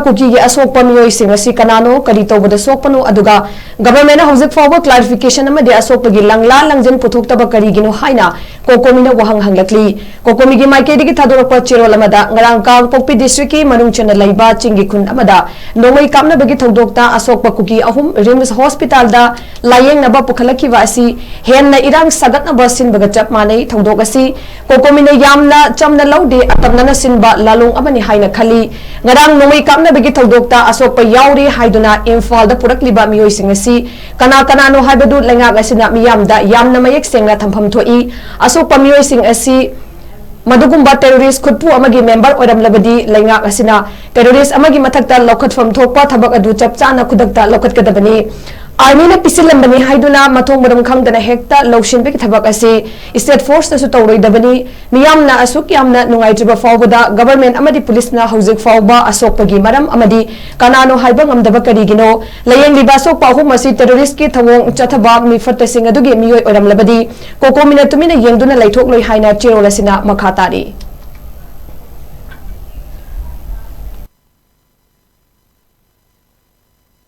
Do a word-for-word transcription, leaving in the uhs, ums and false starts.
ꯀꯨꯀꯤꯒꯤ ꯑꯁꯣꯛꯄ ꯃꯤꯑꯣꯏꯁꯤꯡ ꯑꯁꯤ ꯀꯅꯥꯅꯣ, ꯀꯔꯤ ꯇꯧꯕꯗ ꯁꯣꯛꯄꯅꯣ, ꯑꯗꯨꯒ ꯒꯚꯔꯟꯃꯦꯟꯠꯅ ꯍꯧꯖꯤꯛ ꯐꯥꯎꯕ ꯀ꯭ꯂꯥꯔꯤꯐꯤꯀꯦꯁꯟ ꯑꯃꯗꯤ ꯑꯁꯣꯛꯄꯒꯤ ꯂꯪꯂꯥ ꯂꯪꯖꯤꯟ ꯄꯨꯊꯣꯛꯇꯕ ꯀꯔꯤꯒꯤꯅꯣ ꯍꯥꯏꯅ ꯀꯣꯀꯣꯃꯤꯅ ꯋꯥꯍꯪ ꯍꯪꯂꯛꯂꯤ꯫ ꯀꯣꯀꯣꯃꯤꯒꯤ ꯃꯥꯏꯀꯩꯗꯒꯤ ꯊꯥꯗꯣꯔꯛꯄ ꯆꯦꯔꯣꯜ ꯑꯃꯗ ꯉꯔꯥꯡ ꯀꯥꯡꯄꯣꯛꯄꯤ ꯗꯤꯁꯇ꯭ꯔꯤꯛꯀꯤ ꯃꯅꯨꯡ ꯆꯟꯅ ꯂꯩꯕ ꯆꯤꯡꯒꯤ ꯈꯨꯟ ꯑꯃꯗ ꯅꯣꯡꯃꯩ ꯀꯥꯞꯅꯕꯒꯤ ꯊꯧꯗꯣꯛꯇ ꯑꯁꯣꯛꯄ ꯀꯨꯀꯤ ꯑꯍꯨꯝ ꯔꯤꯝꯁ ꯍꯣꯁꯄꯤꯇꯥꯜꯗ ꯂꯥꯌꯦꯡꯅꯕ ꯄꯨꯈꯠꯂꯛꯈꯤꯕ ꯑꯁꯤ ꯍꯦꯟꯅ ꯏꯔꯥꯡ ꯁꯥꯒꯠꯅꯕ ꯁꯤꯟꯕꯒ ꯆꯞ ꯃꯥꯟꯅꯩ꯫ ꯊꯧꯗꯣꯛ ꯑꯁꯤ ꯀꯣꯀꯣꯃꯤꯅ ꯌꯥꯝꯅ ꯆꯝꯅ ꯂꯧꯗꯦ, ꯑꯀꯛꯅꯅ ꯁꯤꯟꯕ ꯂꯥꯂꯣꯡ ꯑꯃꯅꯤ ꯍꯥꯏꯅ ꯈꯜꯂꯤ꯫ ꯉꯔꯥꯡ ꯅꯣꯡꯃꯩ ꯀꯥꯞꯅꯕꯒꯤ ꯊꯧꯗꯣꯛꯇ ꯑꯁꯣꯛꯄ ꯌꯥꯎꯔꯤ ꯍꯥꯏꯗꯨꯅ ꯏꯝꯐꯥꯜꯗ ꯄꯨꯔꯛꯂꯤꯕ ꯃꯤꯑꯣꯏꯁꯤꯡ ꯑꯁꯤ ꯀꯅꯥ ꯀꯅꯥꯅꯣ ꯍꯥꯏꯕꯗꯨ ꯂꯩꯉꯥꯛ ꯑꯁꯤꯅ ꯃꯤꯌꯥꯝꯗ ꯌꯥꯝꯅ ꯃꯌꯦꯛ ꯁꯦꯡꯅ ꯊꯝꯐꯝ ꯊꯣꯛꯏ꯫ ꯑꯁꯣꯛꯄ ꯃꯤꯑꯣꯏꯁꯤꯡ ꯑꯁꯤ ꯃꯗꯨꯒꯨꯝꯕ ꯇꯦꯔꯣꯔꯤꯁ ꯈꯨꯠꯄꯨ ꯑꯃꯒꯤ ꯃꯦꯝꯕꯔ ꯑꯣꯏꯔꯝꯂꯕꯗꯤ ꯂꯩꯉꯥꯛ ꯑꯁꯤꯅ ꯇꯦꯔꯣꯔꯤꯁ ꯑꯃꯒꯤ ꯃꯊꯛꯇ ꯂꯧꯈꯠꯐꯝ ꯊꯣꯛꯄ ꯊꯕꯛ ꯑꯗꯨ ꯆꯞ ꯆꯥꯅ ꯈꯨꯗꯛꯇ ꯂꯧꯈꯠꯀꯗꯕꯅꯤ꯫ ꯑꯥꯔꯃꯤꯅ ꯄꯤꯁꯤꯜꯂꯝꯕꯅꯤ ꯍꯥꯏꯗꯨꯅ ꯃꯊꯣꯡ ꯃꯔꯝ ꯈꯪꯗꯅ ꯍꯦꯛꯇ ꯂꯧꯁꯤꯟꯕꯒꯤ ꯊꯕꯛ ꯑꯁꯤ ꯁ꯭ꯇꯦꯠ ꯐꯣꯔꯁꯅꯁꯨ ꯇꯧꯔꯣꯏꯗꯕꯅꯤ꯫ ꯃꯤꯌꯥꯝꯅ ꯑꯁꯨꯛ ꯌꯥꯝꯅ ꯅꯨꯡꯉꯥꯏꯇ꯭ꯔꯤꯕ ꯐꯥꯎꯕꯗ ꯒꯚꯔꯟꯃꯦꯟꯠ ꯑꯃꯗꯤ ꯄꯨꯂꯤꯁꯅ ꯍꯧꯖꯤꯛ ꯐꯥꯎꯕ ꯑꯁꯣꯛꯄꯒꯤ ꯃꯔꯝ ꯑꯃꯗꯤ ꯀꯅꯥꯅꯣ ꯍꯥꯏꯕ ꯉꯝꯗꯕ ꯀꯔꯤꯒꯤꯅꯣ? ꯂꯥꯌꯦꯡꯂꯤꯕ ꯑꯁꯣꯛꯄ ꯑꯍꯨꯝ ꯑꯁꯤ ꯇꯦꯔꯣꯔꯤꯁ꯭ꯠꯀꯤ ꯊꯧꯑꯣꯡ ꯆꯠꯊꯕ ꯃꯤꯐꯠꯇꯁꯤꯡ ꯑꯗꯨꯒꯤ ꯃꯤꯑꯣꯏ ꯑꯣꯏꯔꯝꯂꯕꯗꯤ ꯀꯣꯀꯣꯃꯤꯅ ꯇꯨꯃꯤꯟꯅ ꯌꯦꯡꯗꯨꯅ ꯂꯩꯊꯣꯛꯂꯣꯏ ꯍꯥꯏꯅ ꯆꯦꯔꯣꯜ ꯑꯁꯤꯅ ꯃꯈꯥ ꯇꯥꯔꯤ꯫